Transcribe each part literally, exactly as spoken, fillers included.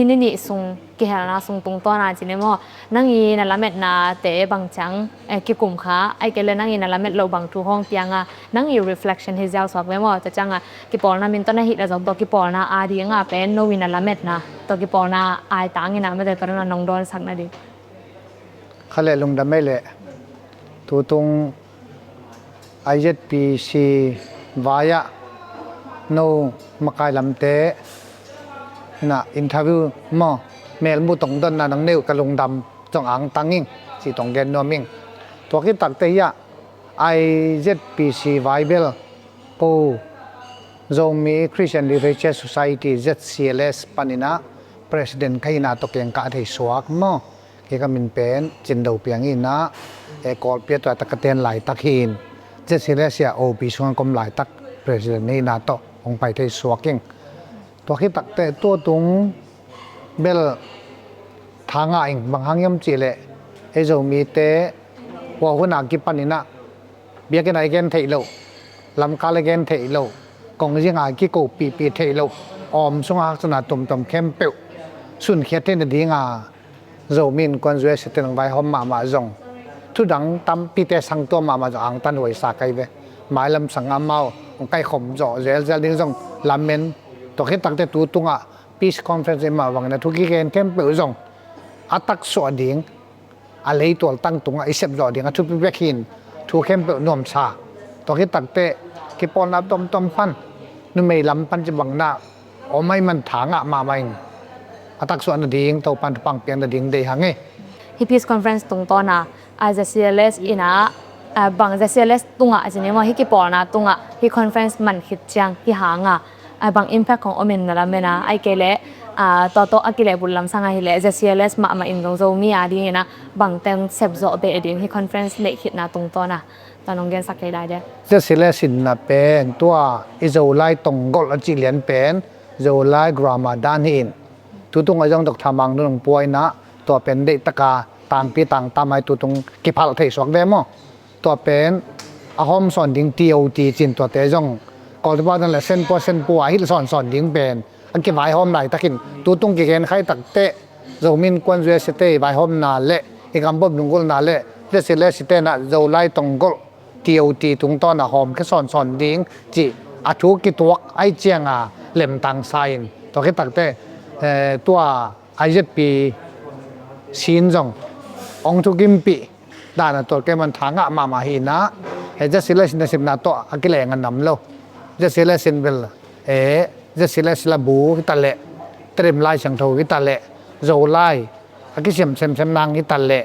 Hih ni nih sung kihelna sung tungtawn a ci ni maw, nang i na lametnate bang ciang eh, kikum kha, ahih kei leh nang i na lamet loh bang thu hong piang a, nang i reflection hi ziau suak ve maw? Tua ciang a kipawlna min tawh na hih leh zong tua kipawlna a ding a pen no i na lametna tua kipawlna a i tang in a mate tua na nong dawnsak na ding. Kha leh lungdam ei leh tutung I Z P C vai-ah no makai lamte in a interview maw, melmu tong donna nong nei uh ka lungdam zong angtang ing, ci tong gen nuam ing. Tua khit takteh hiah I Z P C vai bel ko Zomi Christian Literature Society, Z C L S panin a president ka hihna tawh keng kah thei suak maw. Kei ka min pen Cin Do Piang hi-in a, eh, Kawlpi ah tua tak ka ten laitak hi-in, Z C L S ah O P sungah ka om laitak president na hihna tawh hong pai thei suak ing. Tua khit takteh tua tung bel tha ngah ing, bang hang hiam cih leh ei Zomite hua hun a kipanin a biakinn ah i gen theih loh, lamkal i gen theih loh, kongzing a kikopihpih theih loh, awm sungah haksatna tuamtuam khempeuh sunkhiat theih nading a Zomi Innkuan U S A te nong vaihawm mahmah zong thudang tampite sangtua mahmah zong angtan huai sa ka hi ve. Mailam sangah amau hong kaikhawm zawh zelzel ding zong lamen. Tua khit takteh tu tungah Peace Conference i mah bangin a thu kigen khempeuh zong a taksuah ding, a leitual tang tungah i sep zawh ding a thupi bek hi-in thu khempeuh nuamsa. Tua khit takteh kipawlna tuamtuam pan, numei lam pan ci bangin a om ahih man tha ngah mahmah ing. A taksuah nading Topan thupha piak nading deih hang e. Hih Peace Conference tungtawn a, a Z C L S in a, a bang Z C L S tungah a ci ni maw, hih kipawlna tungah hih conference man khit ciang hih hang a, a bang impact hong om in na lamen a, ahih kei leh a tua tawh a kilehbulh lam sang ahih leh Z C L S mahmah in zong Zomi a dingin a bang teng sep zawh beh ding hih conference neih khitna tungtawn a, tua nong gensak kei lai dia. Z C L S in a pen tua i Zolai Tonggolh a cih lian pen Zolai grammar dan hi-in, tu tungah zong Doctor Mang Nun hong pua in a, tua pen deihtak a tangpi tangta mai tu tung kiphalh thei suak ve maw. Tua pen a hawm sawn ding T O T cin tuate zong Kawltepa dan le senpua senpua a hilh sawnsawn ding pen a kivaihawm laitakin tu tung kigen khai takteh Zomi Innkuan U S A te i vaihawmna le i gambawm lunggulhna le Z C L S te in a Zolai Tonggolh T O T tungtawn a hawmkhia sawnsawn ding cih a thu kituak ahih ciang a lemtang sa in, tua khit takteh, eh, tua I Z P C in zong hong thukimpih dan a tawh kei man tha ngah mahmah hi-in a, eh, Z C L S in a sepna tawh a kileng a nam lo. Z C L S in bel, eh, Z C L S labu hi ta leh, Tedim Lai Siangtho hi ta leh, Zolai a kisiam semsem nang hi ta leh,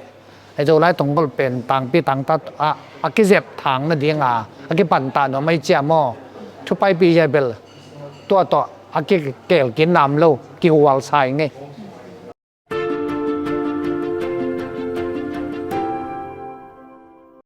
eh, Zolai Tonggolh pen tangpi tangta a, a kizep thang nading a, a kipantah nuam ahih ciang maw, thupaipih zia bel tua tawh a kikelkin nam lo, kihual sa ing e.